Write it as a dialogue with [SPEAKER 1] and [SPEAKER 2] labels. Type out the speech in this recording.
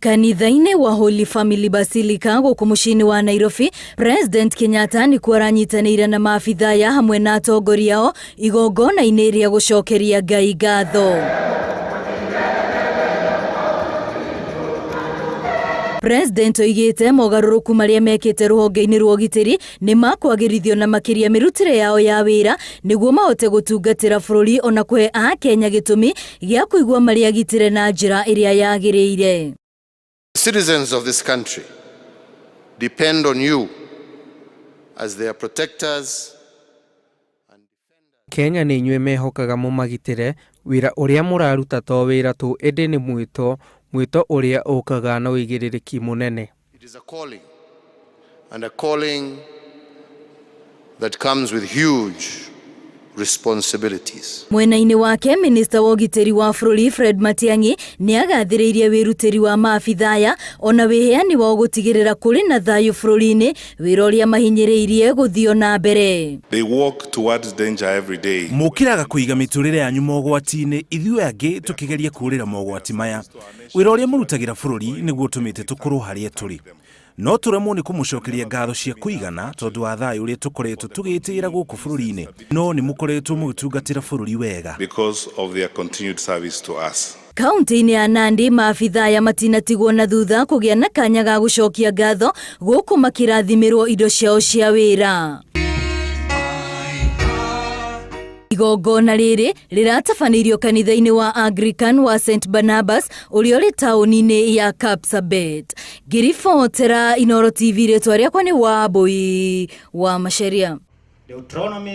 [SPEAKER 1] Kanitha-inĩ wa Holy Family Basilica gũkũ mũciĩ-inĩ wa Nairobi, President Kenyatta nĩkuo aranyitanĩire na maabitha aya hamwe na atongoria ao igongona-inĩ rĩa gũcokeria Ngai ngatho. President oigĩte mogarũrũku marĩa mekĩte rũhonge-inĩ rwa ũgitĩri nĩ makwagĩrithio na makĩria mĩrutĩre yao ya wĩra nĩguo mahote gũtungatĩra bũrũri ona kũhe Akenya gĩtũmi gĩa kũigua marĩ agitĩre na njĩra ĩrĩa yagĩrĩire.
[SPEAKER 2] Citizens of this country depend on you as their protectors and defenders.
[SPEAKER 3] Kenya nĩ inyuĩ mehokaga mũmagitĩre, wĩra ũrĩa mũraruta to wĩra tu ĩndĩ nĩ mwĩto, mwĩto ũrĩa ũkaga na ũigĩrĩrĩki mũnene.
[SPEAKER 2] It is a calling, and a calling that comes with huge responsibilities.
[SPEAKER 1] Mwena-inĩ wake, minista wa ũgitĩri wa bũrũri Fred Matiang'i nĩ agathĩrĩirie wĩrutĩri wa maabitha aya ona wĩheani wao gũtigĩrĩra kũrĩ na thayũ bũrũri-inĩ, wĩra ũrĩa mahinyĩrĩirie gũthiĩ na mbere.
[SPEAKER 4] They walk towards danger every day.
[SPEAKER 5] Mũkĩraga kũiga mĩtũrĩre yanyu mogwati-inĩ, ithuĩ angĩ tũkĩgeria kũũrĩra mogwati maya. Wĩra ũrĩa mũrutagĩra bũrũri nĩguo ũtũmĩte tũkorwo harĩa tũrĩ. No tũremwo nĩ kũmũcokeria ngatho cia kũigana tondũ wa thayũ ũrĩa tũkoretwo tũgĩtĩĩra gũkũ bũrũri-inĩ, no nĩ mũkoretwo mũgĩtungatĩra bũrũri wega.
[SPEAKER 4] Because of their continued service to us.
[SPEAKER 1] Kaunti-inĩ ya Nandi, maabitha aya matinatigwo na thutha kũgĩa na kanya ga gũcokia ngatho gũkũ makĩrathimĩrwo indo ciao cia wĩra. Igongona rĩrĩ rĩratabanĩirio kanitha-inĩ wa Anglican wa St Barnabas ũrĩa ũrĩ taũni-inĩ ya Kapsabet. Ngĩribotera Inooro TV, rĩtwa rĩakwa nĩ Wambui wa Macharia.
[SPEAKER 6] Deuteronomy.